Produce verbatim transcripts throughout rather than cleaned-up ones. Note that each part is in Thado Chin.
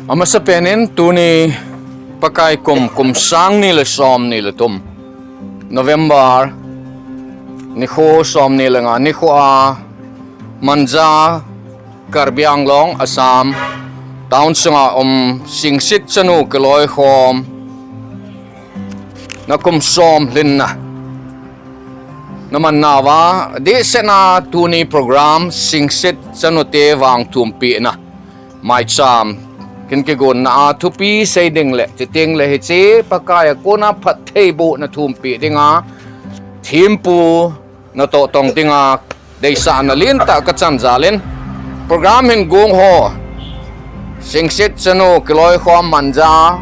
Amasapen in tuni Pakai kum, kum sang ni le som ni le thum, November, nikho som ni le nga nikho a, Manja, Karbi Anglong, Assam, town sunga um Singsit chanu kiloikhom na kum som lhinna na man nauva, dihsetna tuni program Singsit chanute vangthumpina maicham kin kigonna a thupi sei ding le, chuteng le hiche Pakai a kona phattheibohna thumpi dinga thempu natoh tong dinga deisahna lentah kachan jal in, program hin gong ho, Singsit chanu kiloikhom Manja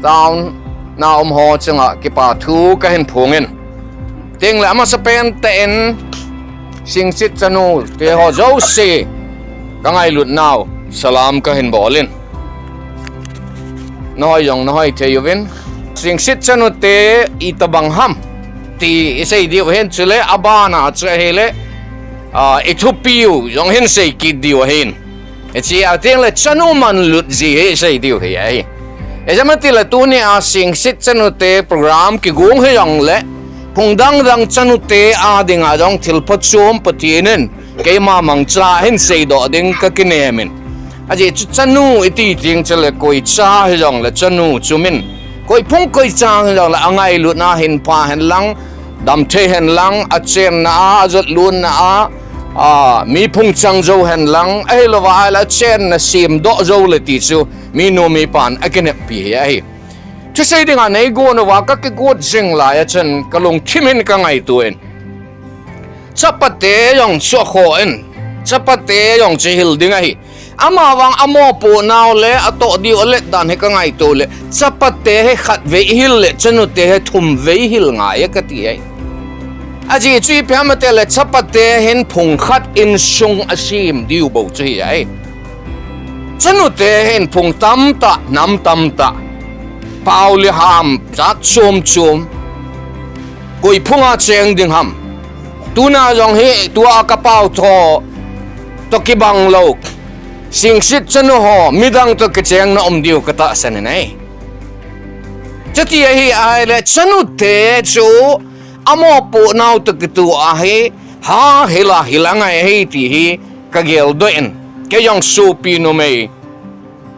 town na um ho chunga kipa thu kahin phong in, chuteng le amasapen tah in Singsit chanute ho jouse kangailut nau salam kahin bol in. Nahoi jong nahoi thei uvin. Singsit chanute itobang ham ti isei diu ahin, chule abana chu ahile, ah, ithupiu jong hin sei kit diu ahin. Hiche a chuteng le chanu manlut ji hi isei diu hi ahi. Ijemtia tile tuni a Singsit chanute program kigong hijong le, phung dang dang chanute a dinga jong thil phachom Pathen in keima mangcha hin seidoh ding kakinem in. Ajeh chu chanu iti teng chule koi cha hijong le chanu chu min, koi phung koi cha hijong le angailutna hin pha hen lang, damthei hen lang, achenna a, ajotlutna a, a, mi phung chang jou hen lang, ahilouva ahile achenna semdoh jou le ti chu minu mipan akineppi hi ahi. Thusei dinga neigon uva kakigot jing lai a chun kalungthim in kangaito in, chapate jong chu akhoh in, chapate jong chu hil ding ahi. Amavang amopohnau le atoh diu alet dan hi kangaito le, chapate hi khatvei hil le chanute hi thumvei hil ngai e kati ahi. Ajeh chu ipi ham itile chapate hin phung khat insung asem diu bou chu hi ahi. Chanute hin phung tamtah, nam tamtah, pao le ham jat chom chom, koi phunga cheng ding ham. Tuna jong hi tua kapao tho toh kibang lou Singsit chanu ho midang toh kichengna um diu katahsan in ahi. Chuti ahi ahile chanute chu amopohnau toh kitoh ahi, ha hila hila ngai ahi ti hi kageldoh in, kei jong sopi numei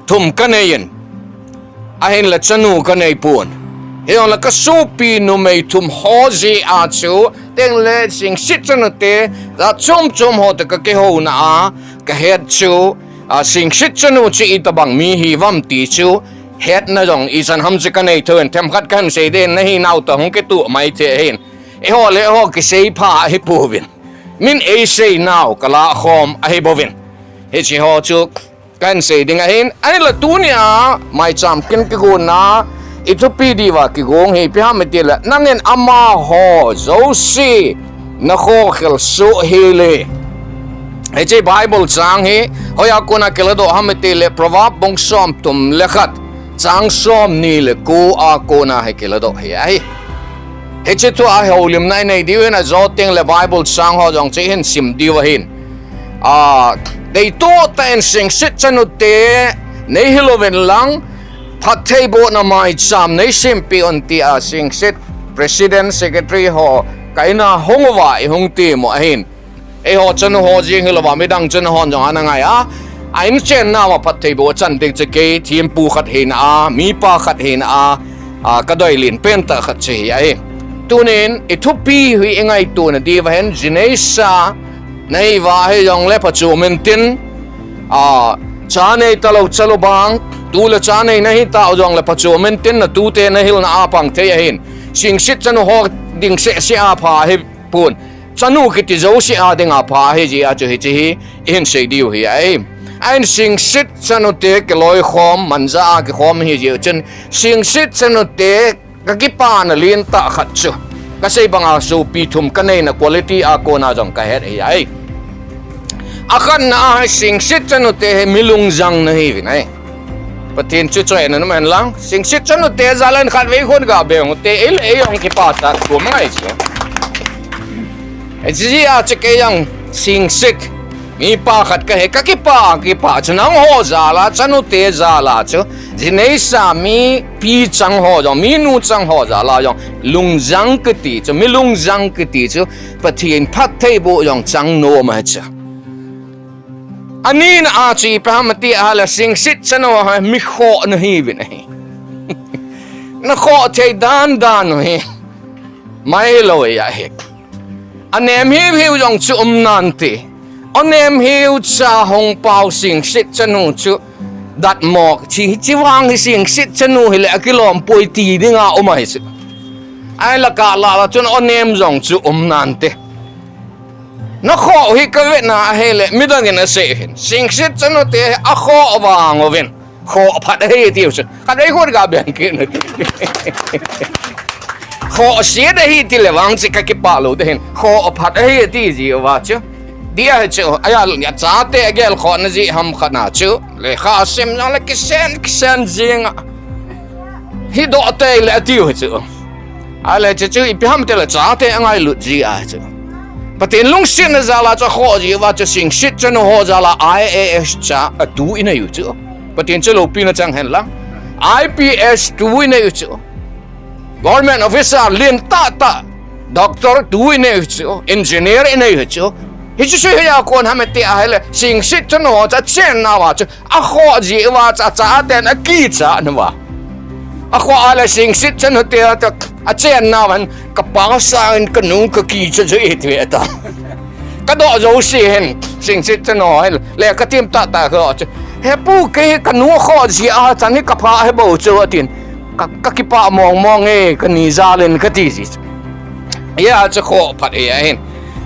thum kanei in, ahinla chanu kaneipon. Hijongle kasopi numei thum ho jeh a chu, chuteng le Singsit chanute jat chom chom ho toh kakihouna a kahet chu, a, Singsit chanu chu itobang mi hiuvam ti chu hetna jong ichan ham chu kanei thou in, themkhat kahin sei ding, nahinau toh hung kitoh mai thei ahin. Eiho le eiho kiseipha ahipouvin, min eiseinau kalahkhom ahibouvin, hiche ho chu kahin sei ding ahin. Ahinla tunia maicham kin kigonna ithupi diuva kigong hi ipi ham itile, nangin amaho jouse nakhokhel soh hel e. Hiche Bible chang hi hoiya kona kiladoh ham itile, Proverb bung somthum le khat, chang somni le ko a kona hi kiladoh hi ahi. Hiche thua houlimna inei diu hin, ajo tengle Bible chang ho jong chu ihin sim diu ahin. A, deitoh tah in Singsit chanute neihil uvin lang, phattheibohna maicham neisempeh un tia Singsit President, Secretary ho ka ina hung uva ihung temu ahin. Eiho chanu ho jeng hilouva midang chanu hon jong ana ngai a, a inchennauva phattheiboh achan ding chu kei thempu khat hina a, mipa khat hina a, a, kadoi lenpen tah khat chu hi ahi. Tunin ithupi hi ingaitona diuva hin, jineisa nahiuva hijongle phachom intin, a, cha nei talou chalou bang, tu le cha nei nahitau jongle phachom intin, natute nahilna a pang thei ahin. Singsit chanu ho ding sehseh a pha ahipon, chanu kiti jouse a dinga pha ahi jeh a chu hiche hi ihin sei diu hi ahi. Ahin Singsit chanute kiloikhom, Manja a kikhom ahi jeh chun, Singsit chanute kakipana lentah khat chu, kasei banga sopi thum kaneina quality a kona jong kahet ahi ai. Akhatna a hi Singsit chanute hi mi lungjang nahiuvin ahi. Pathen chu choina um hen lang, Singsit chanute jal in khatvei khun gabeng ute, ei le ei jong kipah tah thum ngai chu. Hiche jeh a chu kei jong Singsit Mipa khat kahi, kakipah, kipah chu nangho jal a, chanu te jal a chu, jinei sa mipi chang ho jong, minu chang ho jal a jong, lungjang kiti chu, mi lungjang kiti chu, Pathen phattheiboh jong chang nom ahi chu. Ani na a chu ipi ham ati a le, Singsit chanu hi mi khoh nahiuvin ahi. Nakhoh thei dan dan u hi. Mai lou ahi. Anem hiu hiu jong chu um nante. Anem hiu cha hung pau Singsit chanu chu datmo chi, chi vang hi Singsit chanu hile akilom poi ti dinga um ahi chu. Ai la ka la la chun anem jong chu um nante. Nakhoh hi kavet na ahile midang in asei hin. Singsit chanu te akhoh vang uvin. Khoh phat ahi tiu chu. Khat vei khut ga beng kit na ti. Khoh set ahi ti le vang chu kakipah lou te hin. Khoh phat ahi ti ji uva chu. Dia hi chu. Aya, achate agel khoh na ji ham khat na chu. Lekha sim jong le kisen, kisen jing a. Hi doh tei le tiu hi chu. Ale chu chu ipi ham ti le chate angailut ji a chu. Pathen lungsetna jal a chu khoh ji uva chu Singsit chanu ho jal a I A S cha atu inei u chu. Pathen chu loupina chang hen lang. I P S tu inei u chu. Government officer lien tah tah. Doctor tu inei u chu. Engineer inei u chu. Hichu chu hia kon ham ati ahile Singsit chanu ho cha chen na uva chu. Akhoh ji uva cha, chaten akicha na uva. Akhoh a le Singsit chanu te a, achen na uva hin kapa sa in kanu kakicha chu iti ve ta. Kadoh jouse hin Singsit chanu hin le katim tah tah ko chu. He pu kei kanu khoh ji a chan hi kapha hi bou chu atin. Ka, kakipah mong mong e kani jal in kati ji. Hia chu khoh phat ahi ahin.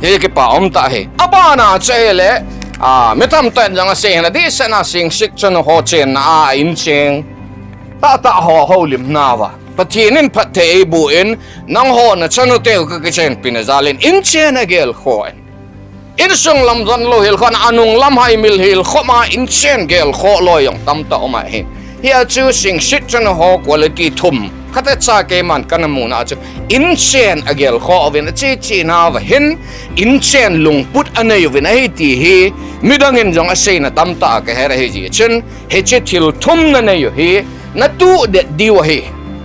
Hi kipah um tah hi. Abana chu ahile, a, mi tamtah in jong asei hin adehset na Singsit chanu ho chenna a inchen. Tah tah ho houlim na uva. Pathen in phatthei eiboh in, nangho na chanu teu kakichenpi na jal in, inchen agel khoh in. Insung lam jon lou hil khoh na, anung lam hai mil hil khoh ma inchen gel khoh lou jong tamtah um ahi. Hia chu Singsit chanu ho quality thum. Khat a cha keiman kana mu na chu inchen agel khoh uvin achi chi na uva hin inchen lungput anei uvin ahi ti hi midang in jong aseina tamtah kahe ahi ji chun hiche thil thum nanei u hi natuh det diu ahi.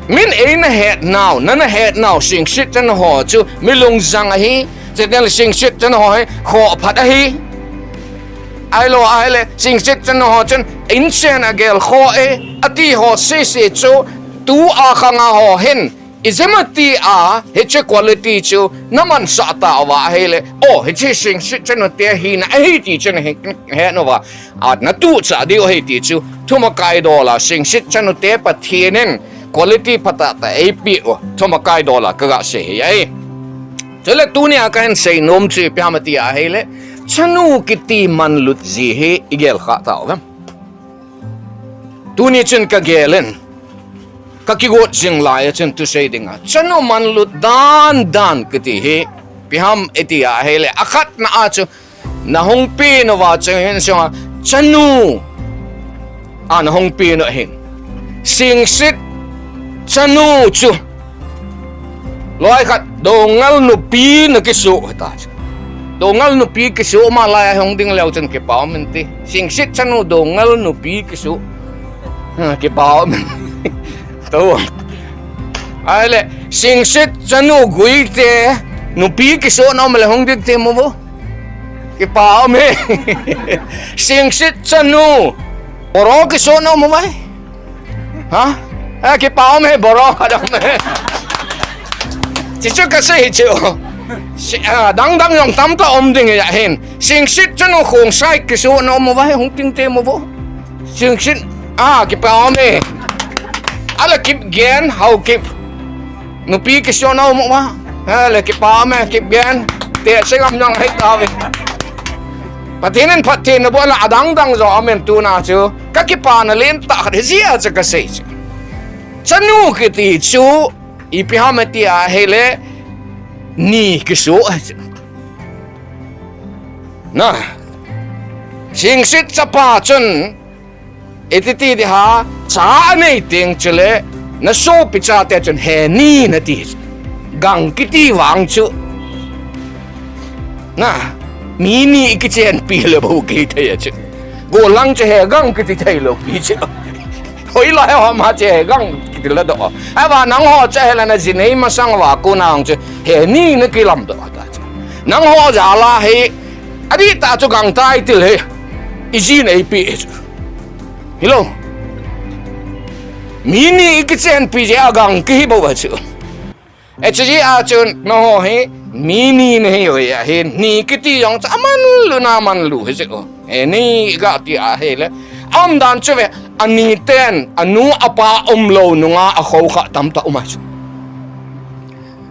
Min eina het nau, nana het nau Singsit chanu ho chu mi lungjang ahi. Chuteng le Singsit chanu ho hi khoh phat ahi. Ahilou ahile Singsit chanu ho chun inchen agel khoh e, ati ho sese chu tua khang a ho hin. Ijemtia hiche quality chu namansah tauva ahile. O, hiche Singsit chanu te hina ahi ti chu nahe, het nauva. A, natuh cha diu ahi ti chu. Thumakai dola Singsit chanu te Pathen in quality phatah tah eipeh u. Thumakai dola kaga sei hi ahi. Chule tunia kahin sei nom chu ipi ham ati ahile, chanu kiti manlut ji hi igel kha tau vem. Tuni chun kagel in, kakigot jing lai a chun thusei dinga chanu manlut dan dan kiti hi ipi ham iti ahile, akhatna a chu nahung pen uva chun hin sunga chanu a nahung pen u hin. Singsit chanu chu loi khat Dongal nupi nakisoh ta chu. Dongal nupi kisoh ma lai a hung ding leu chun kipa um in ti. Singsit chanu Dongal nupi kisoh. Ha, kipa um in. To. Ahile, Singsit chanu Guite nupi kisoh na um le hung ding ti mo bo. Kipa um e. Singsit chanu Boro kisoh na um vai. Ha? Eh, kipa um e, Boro khat um e. Chuchu kasei chu. Si, ah, dang dang jong tamtah um ding ahi hin. Singsit chanu Khongsai kisoh na um vai, hung ding ti mo bo. Singsit, ah, kipa um e. Ala Kipgen, Haokip nupi kisoh na um uva. Ahile kipa um e, Kipgen. Te singam jong hei tave. Pathen in phatthei nabol a adang dang jong amen tuna chu. Kakipana lentah khat hi jia chu kasei chu. Chanu kiti chu ipi ham ati ahile ni kisoh ahi chu. Na. Singsit chapa chun iti ti di ha, cha anei teng chule, nasopi chate chun he ni nati. Gang kiti vang chu. Na, Mi ni kichenpi le bou kithei a chu. Golang chu hegang kiti thei lou pi chu. Hoilai ho ma chu hegang kiti la doh. Ahivang nangho chu hela na ji nei masang uva kona hung chu he ni na kilam doh ta chu. Nangho jal a hi adih tah chu gangtah i til hi. I ji nei pi chu. Hilou. Mi ni kichenpi jeh a gang kihi bou a chu. Hiche jeh a chun nangho hi mi ni nahi u ahi, ni kiti jong chu amanlu na manlu hi jeh u. He ni ga ti ahile. Aumdan chu ve, ani ten, anu apa umlou nunga akhoukhah tamtah um a chu.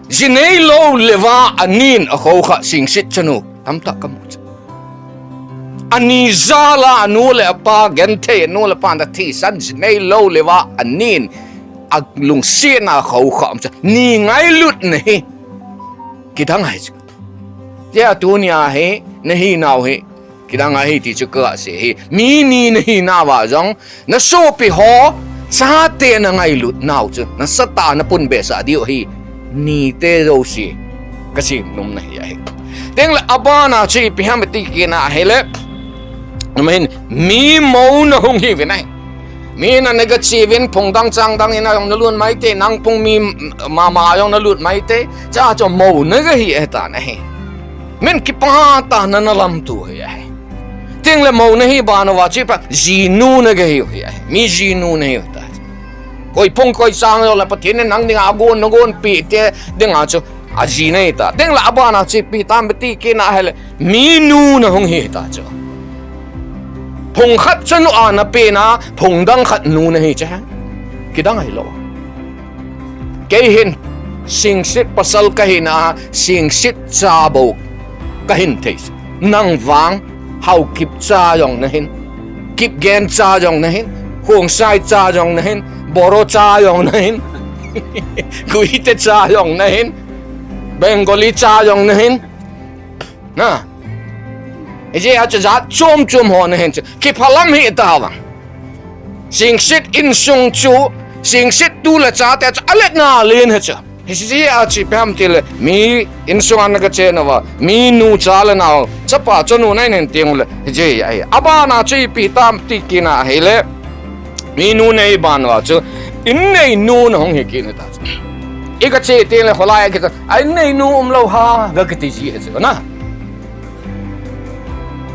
Ji neilou leuva anin akhoukhah singset chanu tamtah kamu chu. Ani jal a anu le apa genthei, anu le apa na thisan ji neilou leuva anin alungsetna khoukhah um chu. Ni ngailutna hi kidang ahi chu. Tia tunia hi nahinau hi kidang ahi ti chu kasei hi. Mi ni nahinauva jong na sopi ho chate na ngailut nau chu nasatah a na pun behsah diu ahi. Nite jouse kasei nom na hi ahi. Tengle abana chu ipi ham ti kit na ahile, ahin mi mou na hung hiuvin ahi. Mi na na gache uvin, phung dang chang dang in a jong na lut maithei, nang phung mi mama jong na lut maithei, cha chu mou na gahi ahitan ahi. Min kipah tah a na lamto hi ahi. Tengle mou nahi ban uva chu ipi, jinu na gahi u hi ahi. Mi jinu nahi u ta. Koi phung koi chang jongle Pathen in nang dinga agon na gonpi te dinga chu aji nahi ta. Tengle abana chu ipi ham ti kit na ahile, minu na hung hi ta chu. Phung khat chanu a na pena, phung dang khat nu nahi chu. Kidang ahilou. Kei hin singset pasal kahina, singset cha bou kahin thei. Nang vang Haokip cha jong nahin, Kipgen cha jong nahin, Khongsai cha jong nahin, Boro cha jong nahin, Guite cha jong nahin, Bengali cha jong nahin. Na. Hiche a chu jat chom chom ho nahin chu. Kiphalam hita vang. Singset insung chu, singset tu le chate chu alet na len hi chu. Hiche a chu ipi ham tile, mi insung a na gache nauva, minu cha le nao, chapa chanu nahin tengle, hiche ahi. Abana chu ipi ham ti kit na ahile, minu nei ban uva chu, inneinu na hung hi kit na ta chu. I gache tengle kholai a kiti, a inneinu umlou ham, gakiti ji hi chu na.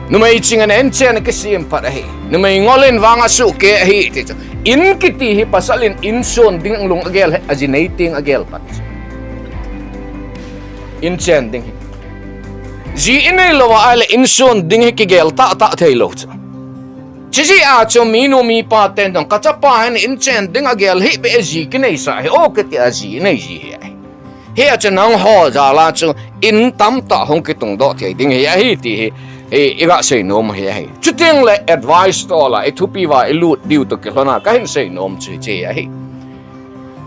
Numei ching a na inchen kisem phat ahi. Numei ngol in vang asuhkeh ahi ti chu. In kiti hi pasal in inson ding lung agel hi, aji nei teng agel phat. Inchen ding hi. Ji inei lou ahile inson ding hi kigel tahtah thei lou chu. Hiche jeh a chu minu mipa ten jong kachapa hin inchen ding agel hih beh ji kineisah hi, o kiti a ji inei ji hi ahi. Hia chu nangho jal a chu in tamtah hung kitungdoh thei ding hi ahi ti hi, i, i gasei nom hi ahi. Chutengle advice toh la, i thupi uva i lut diu toh kilhon a kahin sei nom chu hiche ahi.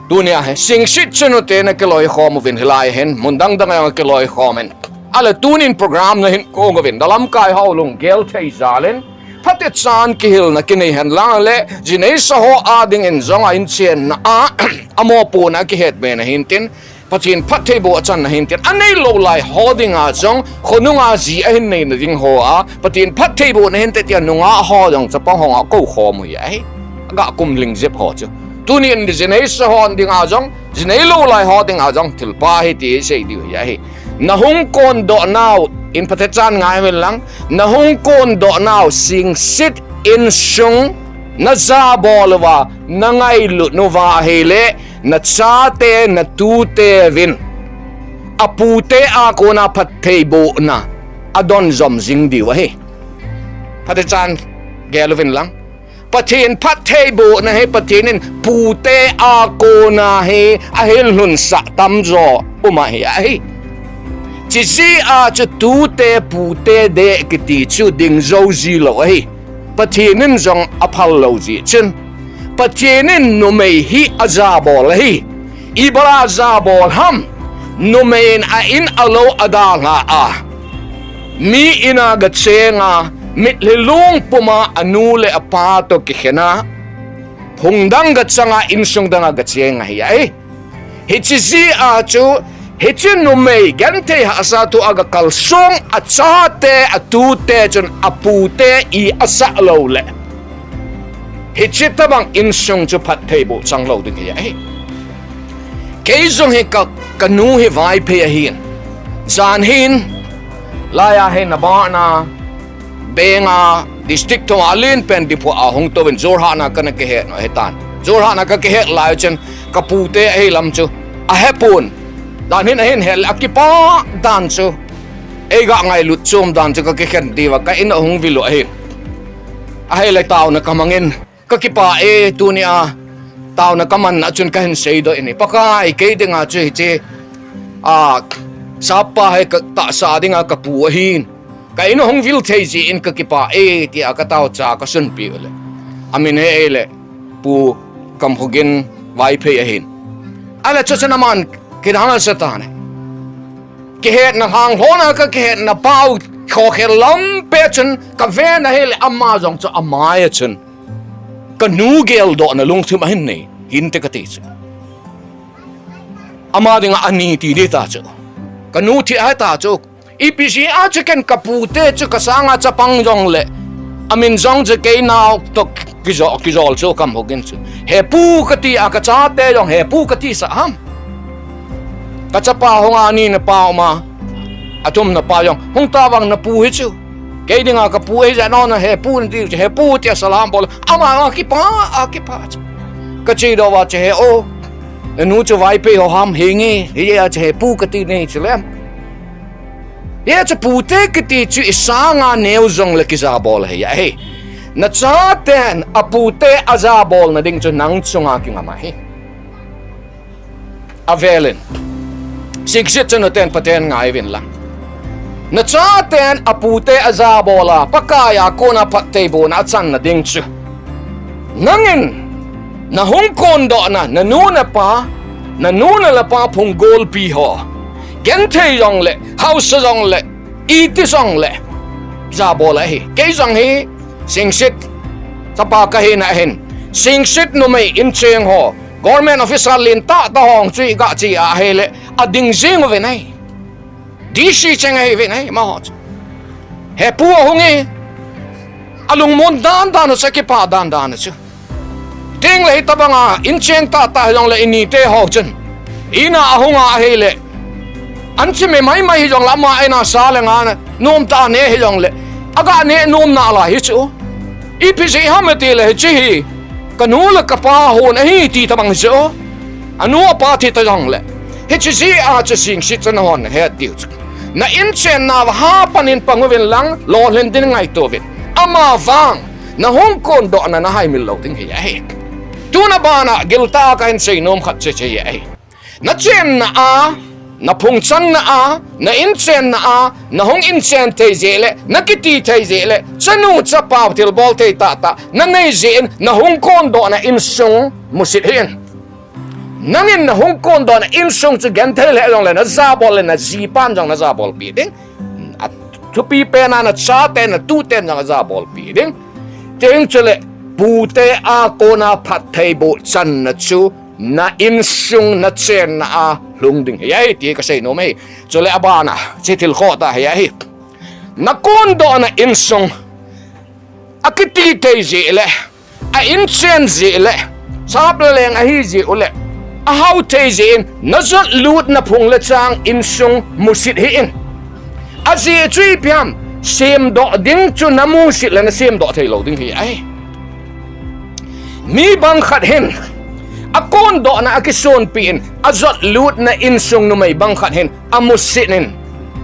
Tunia hi, singset chanu te na kiloikhom uvin hilai hin, mun dang dang a jong kiloikhom in. Ahile tunin program nahin kong uvin, na lamkai ho lunggel thei jal in, phatechan kihilna kinei hen lang le, ji neisa ho a dingin jong a inchenna a, amopohna kihet be nahin tin, Pathen phattheiboh achan nahin tin, anei lou lai ho dinga jong, khonunga ji ahin neina ding ho a, Pathen phattheiboh nahin te tia nungah ho jong chapang ho a koukhom u hi ahi. Aga kum ling jep ho chu. Tunin ji neisa ho dinga jong, ji neilou lai ho dinga jong, thilpha hi ti sei diu hi ahi. Na hung kondoh nau in phatechan ngai uvin lang, na hung kondoh nau singset insung na jabol uva, na ngailut uva ahile, na chate, na tute uvin apute a kona phattheibohna adon jom jing diu ahi. Phatechan gel uvin lang. Pathen phattheibohna hi Pathen in pute a kona hi ahin lhunsah tamjo um ahi ahi. Hiche jeh a chu tute pute deh kiti chu ding jou ji lou ahi. Pathen in jong aphal lou jeh chun. Pathen in numei hi ajabol ahi. Ibola jabol ham? Numei in a in a lou adalha a, mi in a gacheng a, mitlhi lungpum a anu le apa toh kikhen a, phung dang gachang a, insung dang a gacheng ahi ahi. Hiche jeh a chu Hiche numei genthei hahsa thu a ga kalsong, achate, atute chun apute i asah lou le, hiche tobang insung chu phattheiboh chang lou ding hi ahi. Kei jong hi ka, kanu hi Vaiphei ahin. Jan hin, laiya hi Nabahna, Benga, district thum a alen pen Diphu a hung touvin Jorhat na kana kihet u ahitan. Jorhat na ka kihet lai chun kapute ahi lam chu ahepon. Jan hin ahin het le akipah dan chu, eiga ngailut chom dan chu ka kikhen diuva ka in ahung vil u ahin. Ahile taona kamangin, ka kipah e, tunia taona kaman a chun kahin seidoh in, Pakai, kei dinga chu hiche, a, sap pa hi ka tahsa dinga kapu ahin. Ka in ahung vil thei jeh in ka kipah e, tia ka taocha ka sunpeh u le, amin hi ahile Pu Kamhogin Vaiphei ahin. Ahile chuchun aman kidang asa tan e. Kihetna lhanglhona ka kihetna pau khokhel lampi a chun ka ven ahile ama jong chu amai a chun kanu geldohna lungthim ahin nei, hinte kati chu. Ama dinga ani ti ding ta chu. Kanu thi ahita chu. Ipi jeh a chu ken kapute chu kasanga chapang jongle, amin jong chu kei nao toh kijol, kijol chu Kamhogin chu. He pu kati a, kachate jong he pu kati sah ham. Kachapa hung a anina pa um a, athumna pa jong hung tavang napu hi chu. Kei dinga kapu ahi jeh a nona he pu nati chu, he pu tia salam bol. Ama akipah, akipah chu. Kachedoh uva chu he o, nanu chu Vaiphei ho ham, henge, hijeh a chu he pu kati nahi chu lem. Hiche pute kiti chu isanga neo jongle kijabol ahi ahi. Nachaten apute ajabolna ding chu nang chunga kingam ahi. Avelin, Singsit chanu ten Pathen ngaiuvin lang. Nachaten apute ajabol a, Pakai a kona phattheibohna achanna ding chu, nangin nahung kondohna, nanu napa, nanu nalapa phung golpi ho genthei jongle, haosa jongle, iti jongle, jabol ahi. Kei jong hi Singsit chapa kahina hin, Singsit numei incheng ho, government officer lentah tah ho chu iga che ahile ading jing uvin ahi. D C cheng ahiuvin ahi, amaho chu. He pu ahung e, alungmon dandan u chu, akipah dandan u chu. Tengle hitobanga incheng tahtah hijongle inite ho chun, ina ahung a ahile, anchime maimai hijongle ama a ina sa le nga nomtah ane hijongle, aga neh nom nalai hi chu. Ipi jeh ham itile hiche hi kanu le kapa hon ahi ti tobang chu. Anu apa thi ta jongle, hiche jeh a chu Singsit chanu hon nahet diu chu, na inchennauva hapan in pang uvin lang, lolhin din ngaito uvin. Amavang nahung kondohna nahaimil lou ding hi ahi. Tuna bana giltah a kahin seinom khat chu hiche hi ahi. Nachenna a, naphung channa a, na inchenna a, nahung inchen thei jeh le, nakiti thei jeh le, chanu chapa thilbol thei tahtah nanei jeh in nahung kondohna insung musit hih in. Nangin nahung kondohna insung chu genthei lheh jongle najabol le najipan jong najabolpi ding. Athupi pena nachate natuten jong ajabolpi ding. Teng chule pute a kona phattheiboh channa chu na insung nachenna a lhung ding hi ahi ti kaseinom ahi. Chule abana hiche thil khoh tah hi ahi. Nakondohna insung akiti thei jeh le, a inchen jeh le, sap le leng ahi jeh u le, ahao thei jeh in najot lutna phung le chang insung musit hih in. Ajeh chu ipi ham, semdoh ding chu namusit le nasemdoh theilou ding hi ahi. Mi bang khat hin akondohna akisonpi in ajot lutna insung numei bang khat hin amusit in,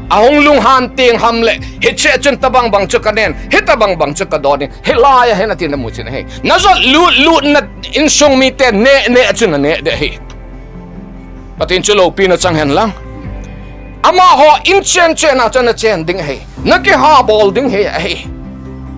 ahung lunghan teng ham le, hiche chun tobang bang chu kanen, hitobang bang chu kadon in, hilai a hin atin namusit ahi. Najot lut lutna insung mite neh neh chun naneh ding ahi. Pathen chu loupina chang hen lang. Amaho inchen chenna chu nachen ding ahi. Nakihabol ding hi ahi.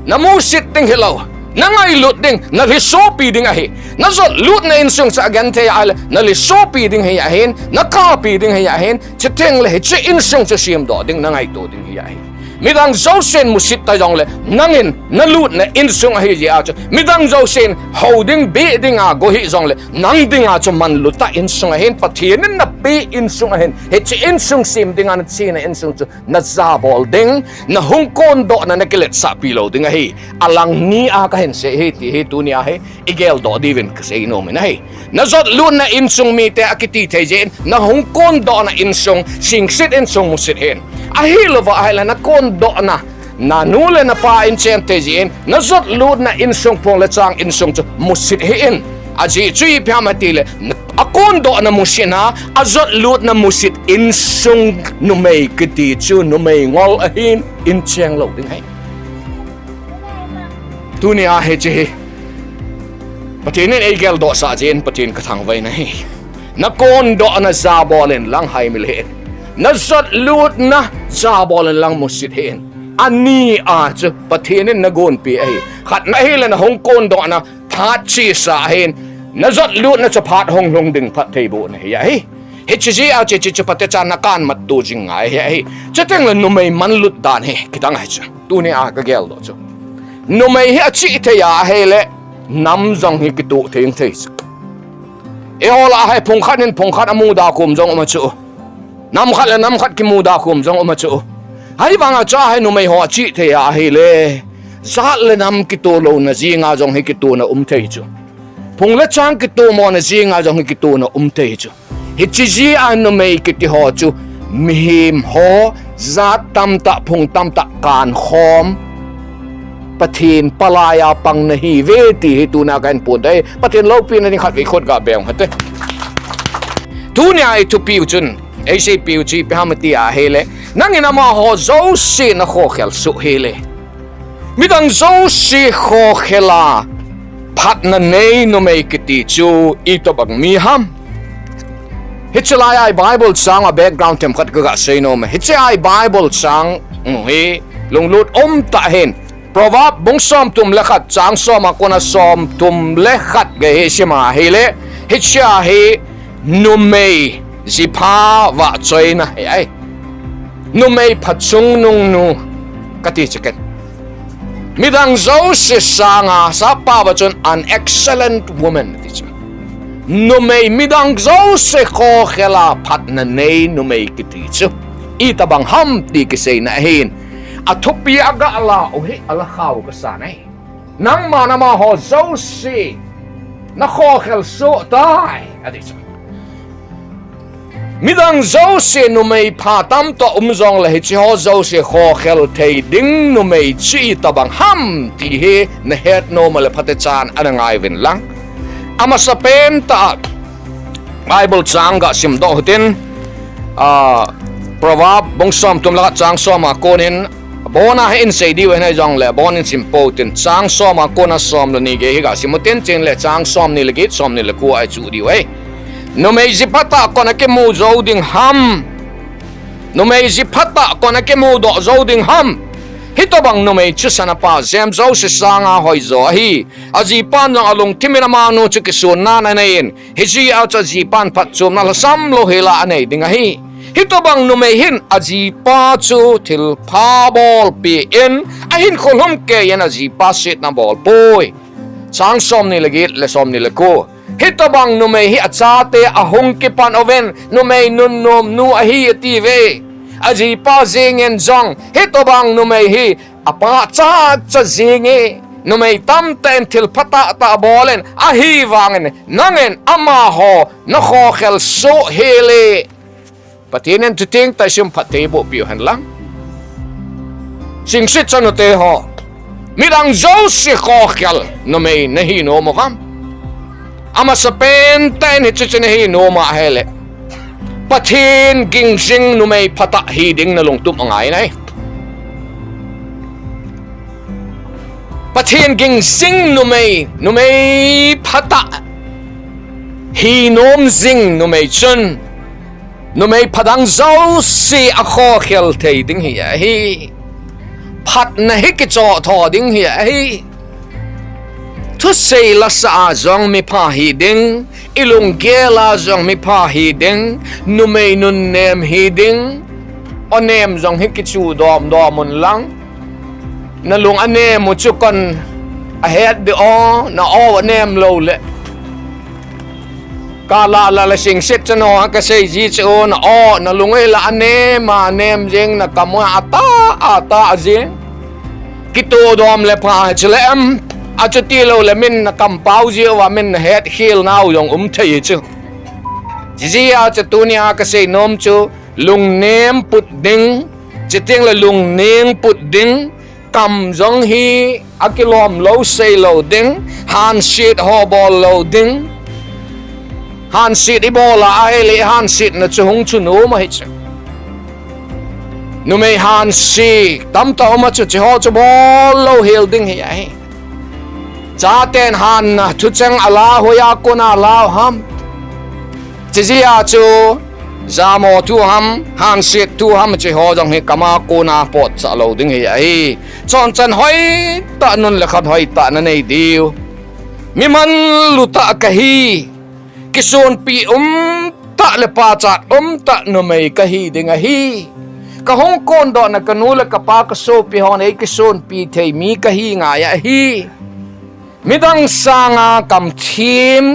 Namusit ding hilou, nangailut ding, nalhisopi ding ahi. Najot lutna insung chu agenthei ahile nalhisopi ding hi ahin, nakapi ding hi ahin, chuteng le hiche insung chu semdoh ding, nangaito ding hi ahi. Midang jousen musit ta jongle, nangin nalutna insung ahi jeh a chu, midang jousen hou ding, beh dinga go hih jongle, nang dinga chu manlu ta insung ahin, Pathen in napeh insung ahin, hiche insung sem dinga nachena insung chu najabol ding, nahung kondohna nakiletsahpi lou ding ahi. Alang ni a kahin sei ahi ti hi tunia hi igeldoh diuvin kasei nom in ahi. Najot lutna insung mite akiti thei jeh in, nahung kondohna insung, singset insung musit hih in. Ahilouva ahile nakondohna, nanu le napa in chen thei jeh in, najot lutna insung, phung le chang insung chu musit hih in. Ajeh chu ipi ham itile, akondohna musit a, ajot lutna musit insung numei kiti chu numei ngol ahin, incheng lou ding ahi. Tunia hiche hi Pathen in eigeldohsah jeh in Pathen kathangvah in ahi. Nakondohna jabol in lang haimil hih in. Najot lutna jabol in lang musit hih in. Ani a chu Pathen in nagonpeh ahi. Khatna ahile nahung kondohna phat chesa ahin. Najot lutna chu phat hung lhung ding phattheibohna hi ahi. Hiche jeh a chu, chu, chu phatechan nakan matto jing ngai hi ahi. Chutengle numei manlut dan hi kidang ahi chu. Tunia kageldoh chu, numei hi achih thei a ahile, nam jong hi kitoh thei thei chu. Eiho lah a hi phung khat in phung khat amuda khom jong um a chu. Nam khat le nam khat kimuda khom jong um a chu. Ahivanga chu ahi numei ho achih thei a ahile, jat le nam kitoh louna jenga jong hi kitona um thei chu. Phung le chang kitomona jenga jong hi kitona um thei chu. Hiche jeh a numei kiti ho chu mihem ho, jat tamtah, phung tamtah kankhom, Pathen palai a pang nahiuve ti hi tuna kahin phongdoh e. Pathen loupina ding khatvei khut gabeng hite. Tunia ithupiu chun, eiseipiu chu ipi ham iti ahile, nangin amaho jouse nakhokhel soh hih le, midang jouse khokhel a phatna nei numei kiti chu itobang mi ham? Hiche lai a i Bible chang a background themkhat kaga sei nom e. Hiche a i Bible chang hi lunglut umtah hin, Proverb bung somthum le khat chang som a kona somthum le khat gei hi sim a ahile, hiche a hi numei jipha vahchoina hi ahi. Numei phachungnungnu kati chu ken. Midang jouse sanga sappao a chun an excellent woman ati chu. Numei midang jouse khokhel a phatna nei numei kiti chu itobang ham ti kiseina ahin. Athupi aga lah u hi alakha u kasan ahi. Nangman amaho jouse nakhokhel soh tai ati chu. Midang jouse numei pha tamtah um jongle hiche ho jouse khokhel thei ding numei chu itobang ham ti hi nahet nom a le phatechan ana ngai uvin lang. Amasapen tah a Bible chang gasimdoh utin, ah, Proverb bung somthum le khat chang som a konin, abona hi insei diu ahi jongle, abonin simpo utin, chang som a kona som le ni gei hi gasim utin, chule chang somni le get, somni le ko a ichuh diu ahi. Numei jiphatah koin akimu jou ding ham? Numei jiphatah koin akimudoh jou ding ham? Hitobang numei chu sanapa jem jouse sanga hoijo ahi. Ajipan jong alungthim in amanu chu kisonna ananei in, hijeh a chu ajipan phatchomna lhasam lou hel a anei ding ahi. Hitobang numei hin ajipa chu thilpha bolpeh in, ahinkho lhumkeiyin ajipa setna abolpoi. Chang somni le get le somni le ko. Hitobang numei hi achate ahung kipan uvin, numei nunnomnu ahi atiuve. Ajipa jengin jong hitobang numei hi apachatcha jenge. Numei tamtah in thilpha tahtah abolin, ahivangin nangin amaho nakhokhel soh hih le, Pathen in chuteng tah a sum phattheiboh piu hen lang. Singset chanute ho, midang jouse khokhel numei nahi nom u ham? Amasapen tah in hiche chu nahi nom ahile, Pathen ging jing numei phatah hi ding nalungtup angai nai. Pathen ging jing numei, numei phatah hi nom jing numei chun numei pha dang jouse akhokhel thei ding hi ahi. Phatna hi kichoh tho ding hi ahi. Thusei lasah a jong mipha hi ding, ilunggel a jong mipha hi ding, numei nunnem hi ding. anem jong hi kichu dom dom un lang. Na lung anem u chu kon ahet ding o, na o anem lou le. Ka la la la singset chanu a ka sei ji chu na o, na lung ei la anem, anem jing na kam u ata, ata jing. Kitu dom le pha chu le em, a chu ti lou le min na kam pau ji u a min na het khel nau jong um thei chu. Ji ji a chu tunia ka sei nom chu, lungnem put ding, chiteng le lungning put ding, kam jong hi akilom lou sei lou ding, hansit ho bol lou ding, hansit i bol a ahile hansit na chu hung chu nom ahi chu. Numei hansit tamtah um a chu chi ho chu bol lou hel ding hi ahi. Chaten han na thucheng a la hoiya kona la ham. Chi ji a chu, jamo thu ham, hansit thu ham chi ho jong hi kam a kona pot cha lou ding hi ahi. Chon chan hoi tah nun le khat hoi tah na nei diu. Mi man lu tah ka hi. Kisunpi um tah le pachat um tah numei ka hi ding ahi. Ka hung kon doh na ka nu le ka pa ka sopi hon ei kisunpi thei mi ka hi ngai ahi. Midang sanga kam thim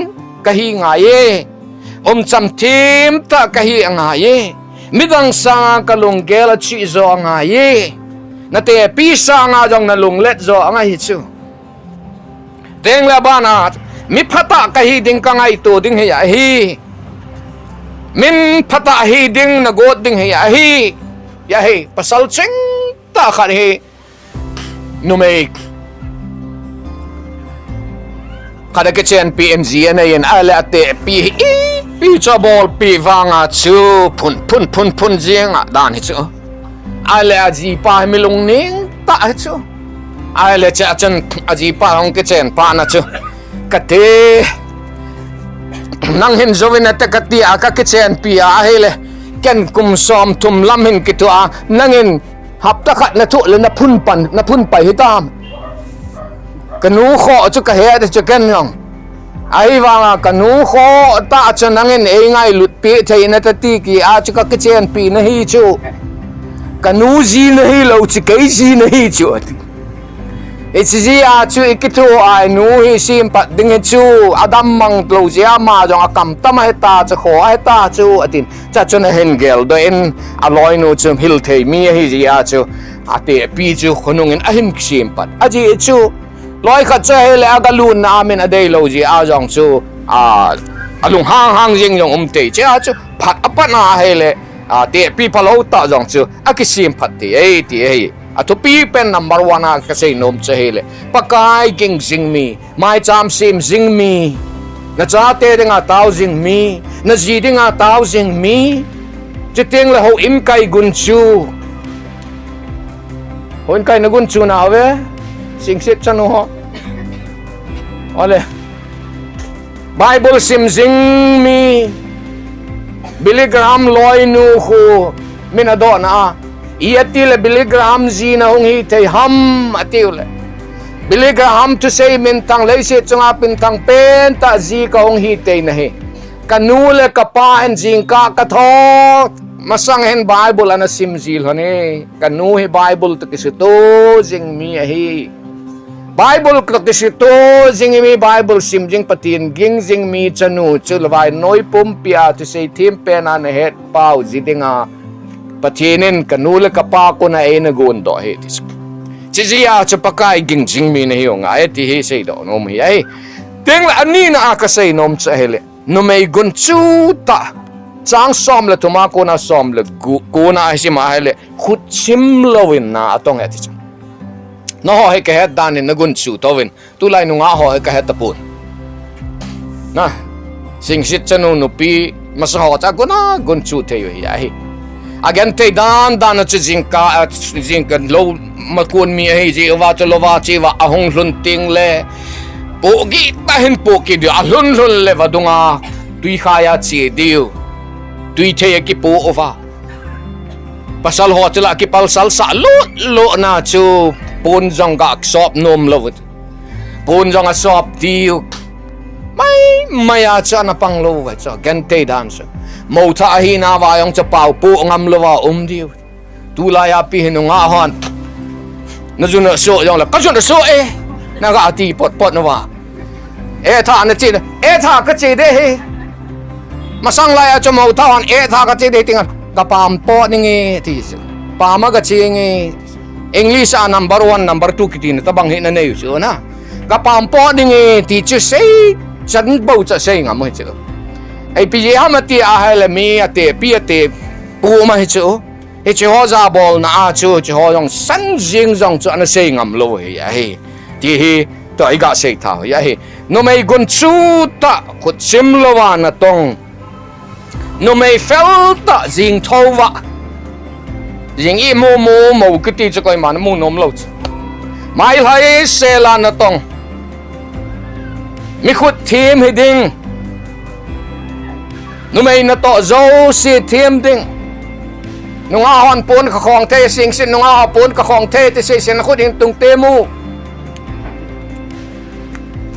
ka hi ngai e. Umcham thim tah ka hi angai e. Midang sanga ka lunggel a chi jo angai e. Na tepi sanga jong na lunglet jo angai hi chu. Teng le bana mi phatah ka hi ding ka ngaito ding hi ahi. Min phatah hi ding na got ding hi ahi. Ya hi, pasal ching tah khat hi. Numei khat a kichenpi in ji a nei in, ahile a tepi hi ipi chu a bolpi vanga chu phun, phun, phun, phun jing a dan hi chu. Ahile a jipa hi mi lungning tah hi chu. Ahile chu a chun a jipa hung kichen pa na chu. Ka te, nang hin jouvin a te ka ti a ka kichenpi a ahile. Ken kum som thum lam hin kitu a, nang in hapta khat na thoh le na phun pan, na phun pai hitam. Ka nu khoh chu ka het chu ken jong. Ahivanga ka nu khoh tah chu nang in ei ngailut pi thei na ta ti ki a chu ka kichenpi na hi chu. Ka nu ji na hi lou chu kei ji na hi chu ati. Hichi ji a chu i kithu a i nu hi sim pat ding hi chu, a dam mang lou ji a ma jong a kam tam ahi ta chu, kho ahi ta chu, atin. Cha chun a hin gel doh in, a loinu chu hil thei mi ahi ji a chu, a tepi chu khonung in a hin sim pat. A ji chu, loi khat chu ahile a ga lun na a min a dei lou ji a jong chu, a, a lung hang hang jing jong um tei. Che a chu, phat a pat na ahile, a, tepi phalou tah jong chu, a kisim phat tei, ei, ti ahi. A thupi pen number one a ka sei nom chu ahile. Pakai ging jing mi, maicham sim jing mi, na chate dinga tao jing mi, na ji dinga tao jing mi, chuteng le houin kai gunchu. Houin kai na gunchu na ve, singsit chanu ho. Ole. Bible sim jing mi, Billy Graham loinu khu min a doh na a. I ati le Billy Graham ji na hung hi thei ham ati u le. Billy Graham thusei minthang leiset chunga minthang pen tah ji ka hung hi thei na hi. Ka nu le ka pa hin jingkah ka tho masang hin Bible ana sim ji lhon e. Ka nu hi Bible toh kisuto jing mi ahi. Bible toh kisuto jing mi, Bible sim jing, Pathen ging jing mi chanu chu lou vai noi pumpi a thusei them pen a na het pau ji dinga Pathen in ka nu le ka pa kona eina gon doh ahi ti chu. Chi ji a chu Pakai ging jing mi na hi u ngai ti hi sei doh nom hi ahi. Teng le ani na a ka sei nom chu ahile. Numei gunchu tah. Chang som le thum a kona som le gu, kona a hi sim ahile. Khut sim lou in na a tong e ti chu. Na ho hi ka het dan in na gunchu tou vin. Tulai nunga ho hi ka het tapon. Na, singsit chanu nupi masa ho cha guna gunchu thei u hi ahi. A genthei dan dan a chu jingkah, a, jingkah lou makon mi ahi ji uva chu lou va chi uva a hung lhun teng le. Pohgih tah hin pohgih diu a lhun lhun le vadung a tui khai a che diu. Tui thei a kipoh uva. Pasal ho chu la kipalsal sah lut lut na chu pon jong ga sop nom lou. Pon jong a sop diu. Mai, mai a chu ana pang lou va chu genthei dan chu. Mou thah ahi na va jong chu pau poh ngam lou va um diu. Tulai a pi hi nungah hon. Na jun a so jong le, ka jun a so e. Na ga ti pot pot na va. E tha na chi na, e tha ka chi de hi. Masang lai a chu mo tha hon, e tha ka chi de ting an. Ka pam pot ning e ti chu. Pam a ka chi nge. English a number one, number two kiti na tabang hi na nei chu na. Ka pam pot ning e ti chu sei, chan bo cha sei ngam mo chu. Ei pi ye ha ma ti a hai le mi a te, pi a te, pu ma hi chu. Hichi ho jabolna a chu, hichi ho jong san jing jong chu ana sei ngam lou hi ahi. Ti hi, tua i ga sei tha hi ahi. Numei gun chu ta khut chim lou a na tong. Numei fel ta jing tho va. Jing i mu mu mo kiti chu koima na mu nom lou chu. Mai lai se la na tong. Mi khut thim hi ding. Numei na to zo si thim ding. Nungah hon pun ka khong thei sing sin nungah hon pun ka khong thei ti si sin khut hin tung te mu.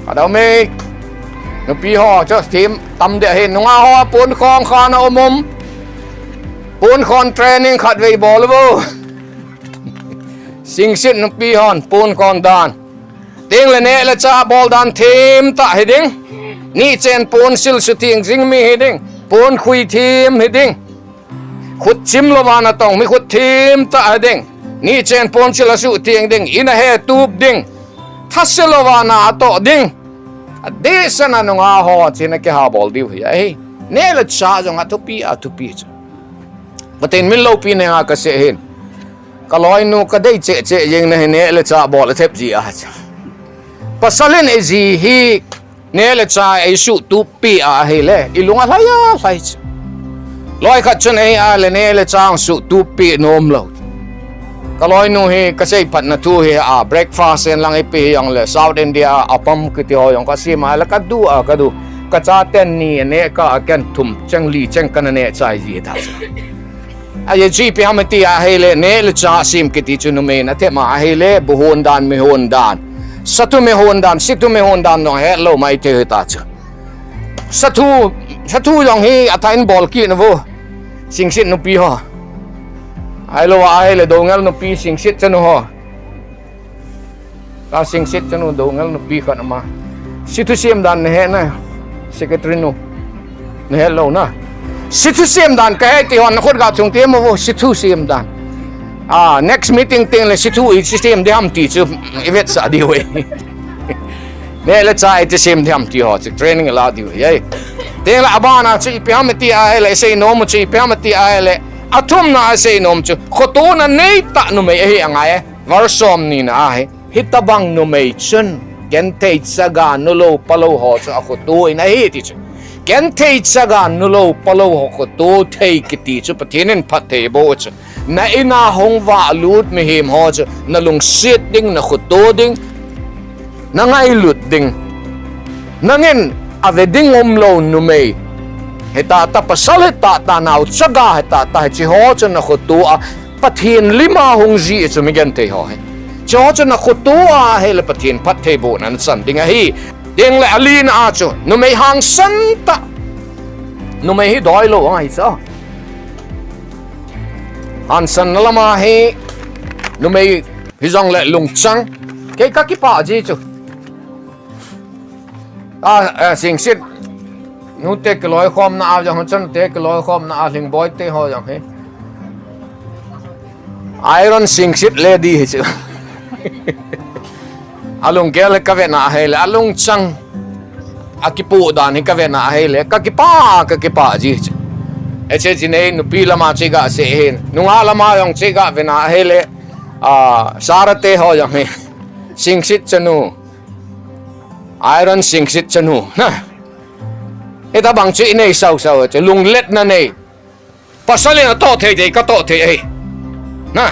Ka dau me. Nupi ho cho thim tam de hi nungah ho pun khong khan a um um. Pun khon training khat vei bol vo. Sing sin nupi hon pun khon dan. Ting le neh le chah bol dan thim ta hi ding. Ni chen pon sil su thing jing mi hi ding. Pon khui thim hi ding. Khut chim lou va na tong mi khut thim ta hi ding. Ni chen pon sil a su thing ding. Ina he tup ding. Tha se lou va na a to ding. A de sa na nungah ho chin a ke ha bol diu hi ahi. Neh le chah jong a thupi a thupi chu. Patin min lou pi ne ha ka se hin. Ka loinu ka dei cheh cheh jeng na hi neh le chah bol a thep ji a cha. Pasal in ei ji hi neh le chah ei su tup pi a hi le, i lung a hlai a hlai cha. Loi khat chun ei a le neh le chah su tup pi nom lou. Ka loinu hi ka sei phat na thu hi a breakfast en lang ei pi hi jong le South India appam kiti ho jong ka sim a le ka du a ka du. Ka cha ten ni neh ka a ken thum cheng li cheng ka na neh chai ji ta cha. A ye chi pi ham ti a hei le, neh le chah sim kiti chu numei na thema a hei le, bu hon dan, mi hon dan. Sathu mi hon dan, sithu mi hon dan nong he lou mai te ta chu. Sathu, sathu jong hi a tha in bol ki na vo. Singsit nupi ho. Ai lou a hei le, Dongel nupi, Singsit chanu ho. Ka Singsit chanu Dongel nupi khat ama. Sithu siam dan na he na. Secretary nu. Na he lou na. Sithu siam dan ka he ti hon na khut ga chung ti mo vo sithu siam dan. Ah, next meeting ting le sithu i siam de ham ti chu i vet sa di we. Neh le chah i ti siam de ham ti ho chu training la di we. Ting le abana chu i pi ham ti a le sei nom chu i pi ham ti a le. Athum na sei nom chu. Khoto na nei ta numei ahi angai. Verse som ni na ahi. Hitabang numei chun, genthei chaga nulou palou ho chu akhoto in ahi ti chu. Genthei chaga nulou palou ho khoto thei kiti chu Pathen in phatthei boh chu. Na in a hung valut mihem ho chu, na lungset ding, na khoto ding, na ngailut ding. Nangin ave ding umlou numei. Hetah tah pasal hetah tah nao chaga hetah tah hichi ho chu na khoto a. Pathen lim a hung ji chu mi genthei ho hi. Chu chu na khoto a hei le Pathen phatthei boh na na chan ding ahi. Ting le alina a chu numei hangsan tah. Numei hi doi lou angai sa. Hangsan na lama hi numei hi jong le lungchang. Kei ka kipah ji chu. A, a, Singsit. Nu te kiloi khom na a jong chan te kiloi khom na a hling boi te ho jong hi. Iron Singsit lady hi chu. Alung gel ka ve na hei le, alung chang. A kipu dan hi ka ve na hei le, ka kipah, ka kipah ji chu. E che ji nei nupi lama che ga se hin. Nunga lama jong che ga ve na hei le. A, Sara te ho jong hi. Singsit chanu. Iron Singsit chanu. Na. Hitabang chu i nei sau sau chu lunglet na nei. Pasal in a toh thei thei ka toh thei ahi. Na.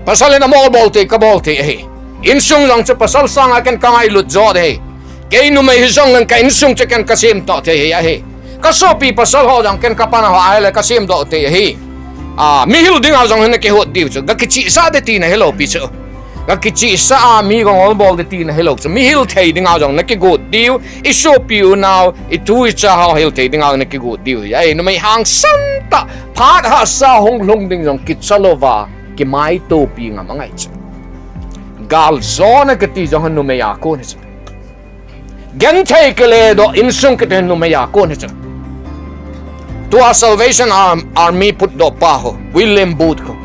Pasal in a mol bol thei ka bol thei ahi. Insung jong chu pasal sang a ken ka ngailut jo de. Kei numei hi jong ken ka insung chu ken ka sem toh thei ahi. Ka sopi pasal ho jong ken ka pan a ho a le ka sem doh thei ahi. A, mi hil ding a jong hin na kihot diu chu. Ga kichih sa de ti na hilou pi chu. Ga kichih sa a mi gong ol bol de ti na hilou chu. Mi hil thei ding a jong na kigot diu. I sopi u nau, i tu i cha ho hil thei ding a na kigot diu. Ai, numei hangsan tah. Phat ha sa hung lhung ding jong kicha lou va. kimaitopi ngam angai chu. Galjona kiti jong numei a kon hi chu. Genthei kiledoh insung kiti numei a kon hi chu. Tua Salvation Arm-, Army putdoh pa ho, William Booth ho.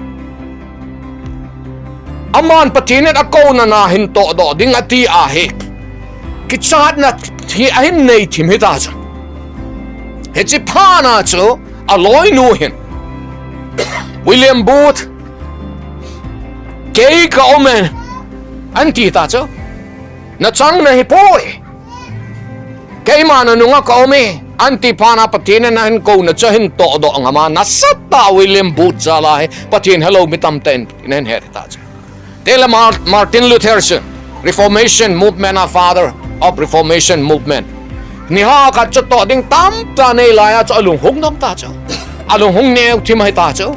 Aman Pathen in akouna na hin tohdoh ding ati ahi. Kichatna hi ahin nei thim hita chu. Hiche phat na chu aloinu hin, William Booth, kei ka um e, anti ta chu. Nachang nahi poi. Keima nanunga ka um e, anti phat na Pathen in ahin kouna chu ahin tohdoh ngam a, nasatah a William Booth jal a hi Pathen helou mi tamtah in ahin het ta chu. Tela Mar-, Martin Luther chu, Reformation Movement a, Father of Reformation Movement. Ni hah khat chu toh ding tamtah nei lai a chu alunghung nom ta chu. Alunghung neo thim ahi ta chu.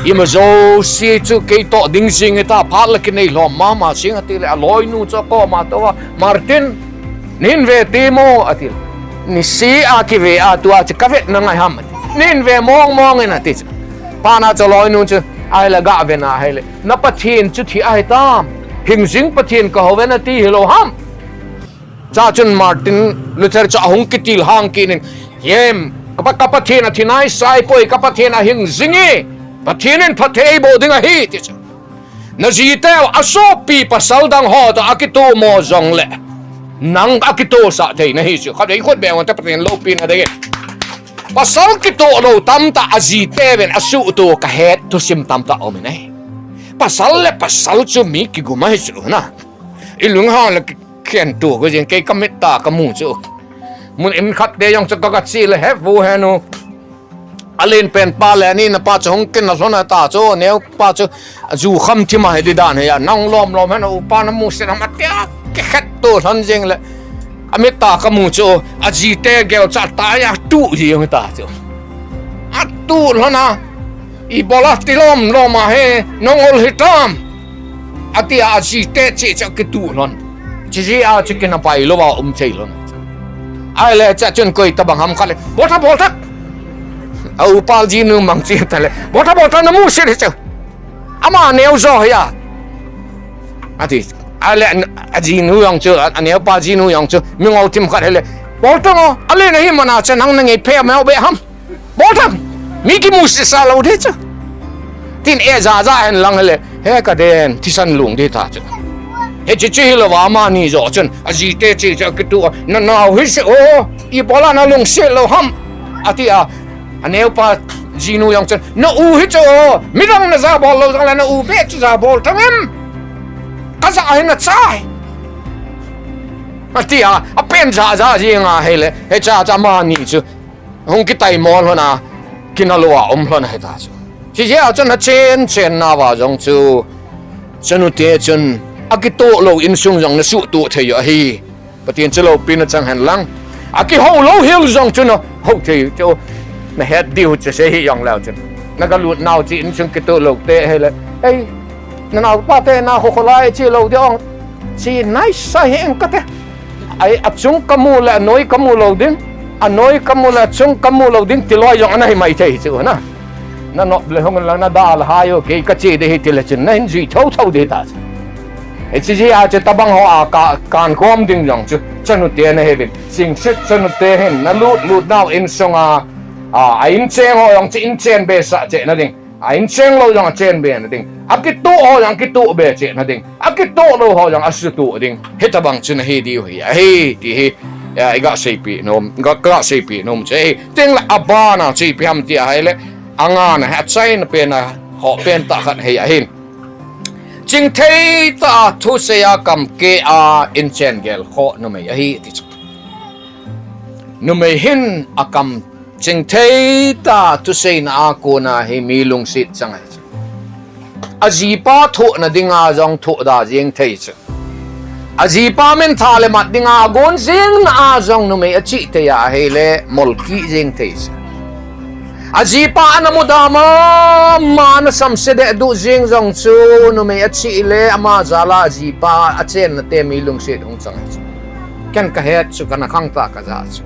Ima jouse chu kei toh ding jing ahi ta, phat la kinei lhom mama jing ati le, aloinu chu akoma tou a, Martin, nahin ve temo ati le. Niseh a kive a tua chu kavet na ngai ham ati. Nahin ve mong mong in ati chu. Phat na chu aloinu chu, ahile gah ve na ahile, na Pathen chu thi ahi tam. Hing jing Pathen kahou ve nati hilou ham. Chuchun Martin Luther chu ahung kitilhang kit in, hem, ka Pa, ka Pathen athi naisai poi, ka Pathen ahing jing e, Pathen in phatthei eiboh ding ahi, ti chu. Najiteu asopi pasal dang ho toh akitomo jongle, nang akitosah thei nahi chu. Khatvei khut beng te Pathen loupina ding e. Pasal kitoh lou tamtah ajiteu vin asuhto kahet thusim tamtah um in ahi. Pasal le pasal chu mi kigum ahi chu na. Ilunghang le kikhen tu ko jing, kei kamit a kamu chu. Mun in khat te jong chu ka, kache le he vo he nu. Alen pen pa le anina pa chu hung kinah lhon a ta chu, neo pa chu, aju kham thim ahi di dan hi a, nang lom lom hen upa namu se ham atia, kikhet tu lhon jing le. Amit a kamu chu, ajiteu gel chu ata a tu jing ta chu. Atu lhon a, ibola tilom lom a he, nangol hitam. Atia ajiteu che chu kitu lhon. Chiji a chu kinapai lou a um thei lhon. Ahile chuchun koi tabang ham khat le, bol tha, bol tha. A upa jinu mang che ta le, bol tha, bol tha, namu se le chu. Ama neo jo hi a. Ati, ahile ajinu jong chu, a, aneo pa jinu jong chu, mingol thim khat hile, bol tha ngo, ale nahi mana chu nang nangei phe meu be ham. Bol tha, mi kimu sisa lou di chu. Tin e ja ja hen lang hile, he ka den, thisan lung di ta chu. Hiche chu hilou a amani jo chun, ajiteu che chu kitu a, na nao hi se o, ibola nalungset lou ham. Atia, aneo pa jinu jong chun, na u hi chu o, midang naja bol lou jongle na u be chu ja bol tha em. Kaja hi nachai. Atia, apen ja ja jing ahile, hiche a chu amani chu. Hung kitaimo lhon a, kinah lou a um lhon ahi ta chu. Chijeh a chun achen chen nauva jong chu, chanute chun, akitoh lou insung jong nasuhtoh thei u ahi. Pathen chu loupina chang hen lang. Akihou lou hel jong chu nahou thei u chu. Nahet diu chu sei hi jong leu chun. Nagalut nau chu insung kitoh lou te hile. Ei, nanao pa te na kho kho lai che lou di ong. Che naisai hi eng kate. Ai, achung kamu le anoi kamu lou ding, anoi kamu le achung kamu lou ding, tiloi jong ana hi mai thei chu na. Nanop le hung lang nada le hai o, kei kache di hi tile chun, nahin jui thou thou di ta chu. Hiche jeh a chu tabang ho a ka, kankhom ding jong chu, chanute nahi uvin. Singsit chanute hin, nalut lut nau insung a, a, a incheng ho jong chu inchen be sah cheh na ding. A incheng lou jong achen be na ding. Akitoh ho jong kitoh be cheh na ding. Akitoh lou ho jong asuhtoh ding. Hitabang chu nahi diu hi ahi, ti hi, a, iga seipi nom, ga, ga seipi nom chu ahi. Tin le abana chu ipi ham ti ahile, angana hi achaina pen a, ho pen tah khat hi ahin. Chingthei tah a thusei a kam keh a inchen gel khoh numei ahi, ti chu. Numei hin akam chingthei tah a thuseina a kona hi mi lungset chang ahi chu. Ajipa thohna dinga jong thohda jeng thei chu. Ajipa min tha le mat dinga agon jengna a jong numei achih thei a ahile molkih jeng thei chu. Ajipa ana muda mama, ana samse deh duh jeng jong chu numei achih le ama jal a ajipa achenna te mi lungset hung chang ahi chu. Ken kahet chu, kana khangtah kaja chu.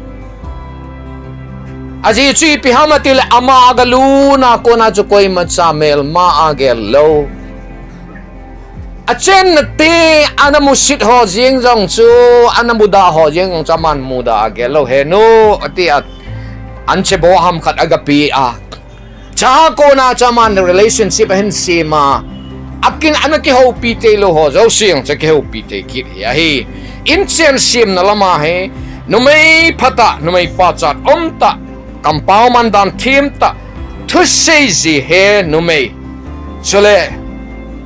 Ajeh chu ipi ham atile ama agaluna kona chu koimacha melma agel lou. Achenna te, ana musit ho jeng jong chu, ana muda ho jeng jong chu aman muda agel lou henu, ati a, anche bo ham khat aga pe a. Cha kona chu aman relationship ahin sem a. Akin ana kihoupi thei lou ho jouse jong chu kihoupi thei kit hi ahi. Inchen semna lama hi, numei phatah, numei pachat umtah, kampau mandan themtah, thusei ji he numei. Chule,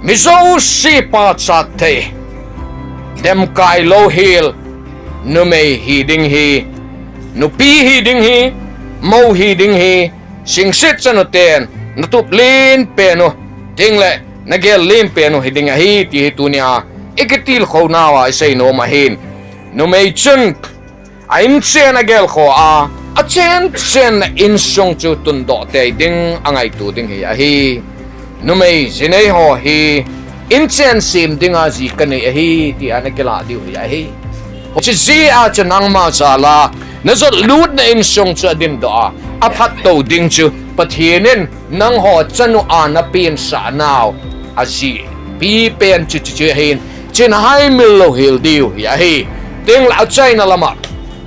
mi jouse pachat thei, demkai louhel, numei hi ding hi, nupi hi ding hi, mou hi ding hi, singsit chanu ten, natup len pen u, ding le, nagel len pen u hi ding ahi, ti hi tunia, ikitilkhou nauva isei nom ahin. Numei chun, a inchen agelkhoh a, achen chen a insung chu tundoh tei ding, angaito ding hi ahi. Numei jinei ho hi, inchen sem dinga ji kanei ahi, tia nakilah diu hi ahi. Hiche jeh a chu nangma jal a, najot lutna insung chu adindoh a, aphattou ding chu, Pathen in nangho chanu a napensah nau, ajeh pipen chu chu chu ahin, chun haimil louhel diu hi ahi. Ding le achaina lama,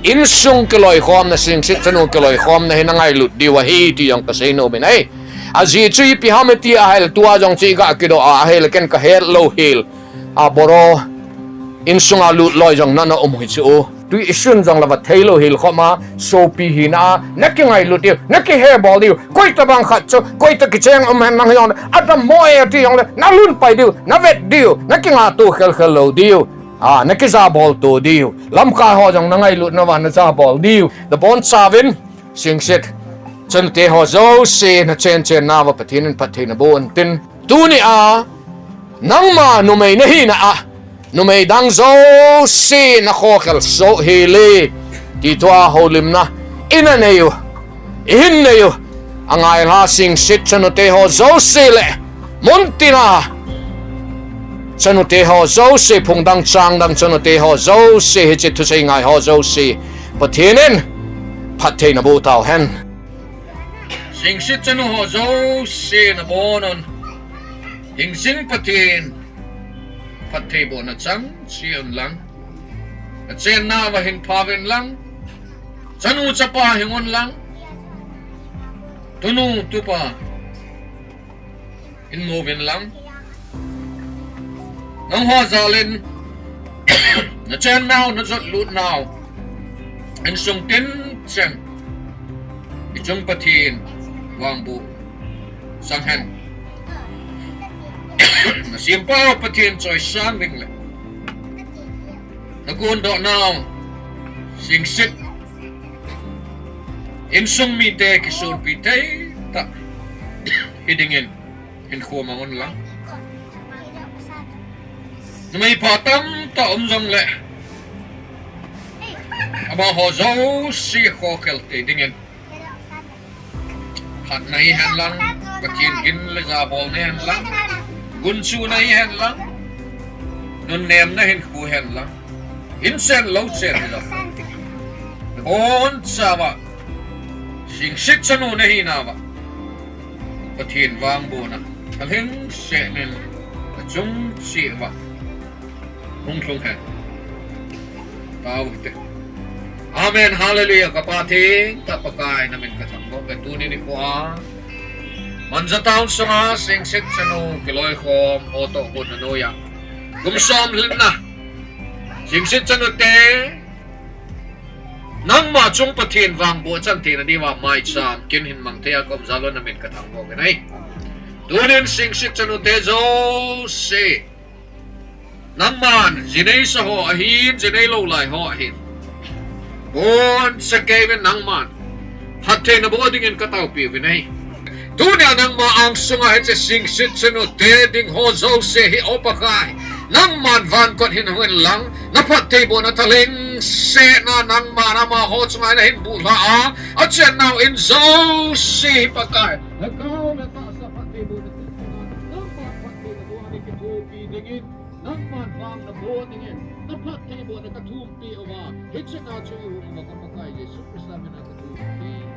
insung kiloikhomna, singsit chanu kiloikhomna hi nangailut diu ahi, ti jong kasei nom in ahi. Ajeh chu ipi ham iti ahile tua jong chu iga kidoh a, ahile ken kahet louhel. Aboro, insunga lut loi jong nana um hi chu. Tui isun jongle va thei louhel khoma, sopi hina a, nakingailut diu, nakihebol diu, koitobang khat chu, koitobang kicheng um hen lang jongle, adammo e ati jongle, nalunpai diu, navet diu, nakingaito khelkhel lou diu, a, nakijabol to diu, lamkai ho jong nangailutnauva najabol diu, nabonchauvin, singsit chanute ho jouse nachen chen nauva Pathen in phatthei naboh untin. Tunia, nangma numei nahina a, numei dang jouse nakhokhel soh hel e, ti thua houlimna, ina nei u, ihin nei u, angailha singsit chanute ho jouse le, muntina, chanute ho jouse, phungdang changdang chanute ho jouse, hiche thusei ngai ho jouse, Pathen in phatthei naboh tauhen. Singsit chanu ho jouse nabonun, hingjing Pathen phattheibohna chang che unlang, nachennauva hinphauvin lang, chanu chapa hing unlang, tunu tupa hinmu uvin lang, nangho jal in, nachennau, najot lutnau, insung tincheng, ichung Pathen vangboh chang hen. Nasempau Pathen choisang ding le, nagondohnau singsit, insung mite kisonpi thei tah hi dingin hinkho mang unlang, numei pha tamtah um jongle, amaho jouse khokhel tei dingin, phatna hihen lang, Pathen gin le jabolna hihen lang, gunchuna hihen lang, nunnemna hinkho hihen lang, inchen louchen hilou, nabonchauva, singsit chanu nahinauva, Pathen vangbohna, alhingsetnin, achung cheh uva hung lhung hen. Tao hite. Amen, hallelujah, ka Pa thengtah Pakai, namin kathangvah e tuni nikho a. Manja town sunga singsit chanu kiloikhom ho toh gon noiya, kum som lhinna, singsit chanute, nangma chung Pathen vangboh chan theina diuva maicham kin hin mang theiya ka um jal un namin kathangvah e. Tunin singsit chanute jouse, nangman jinei sa ho ahin, jinei lou lai ho ahin, boncha keivin nangman phatthei naboh dingin kataopi uve. Tunia nangma angsunga hiche singsit chanute ding ho jouse hi, O Pakai, nangman van kot hin hungin lang, naphattheibohna thalhingsetna nangman amaho chunga nahin bulha a, achennau in jouse hi Pakai, nagao natahsa phattheibohna thalhingsetna, nangman phatthei naboh dingin kithopi dingin, nangman vang naboh dingin, naphattheibohna kathumpeh uva, hiche kachu ihung uva ka Pakai Jesu Christa mina kathumpeh.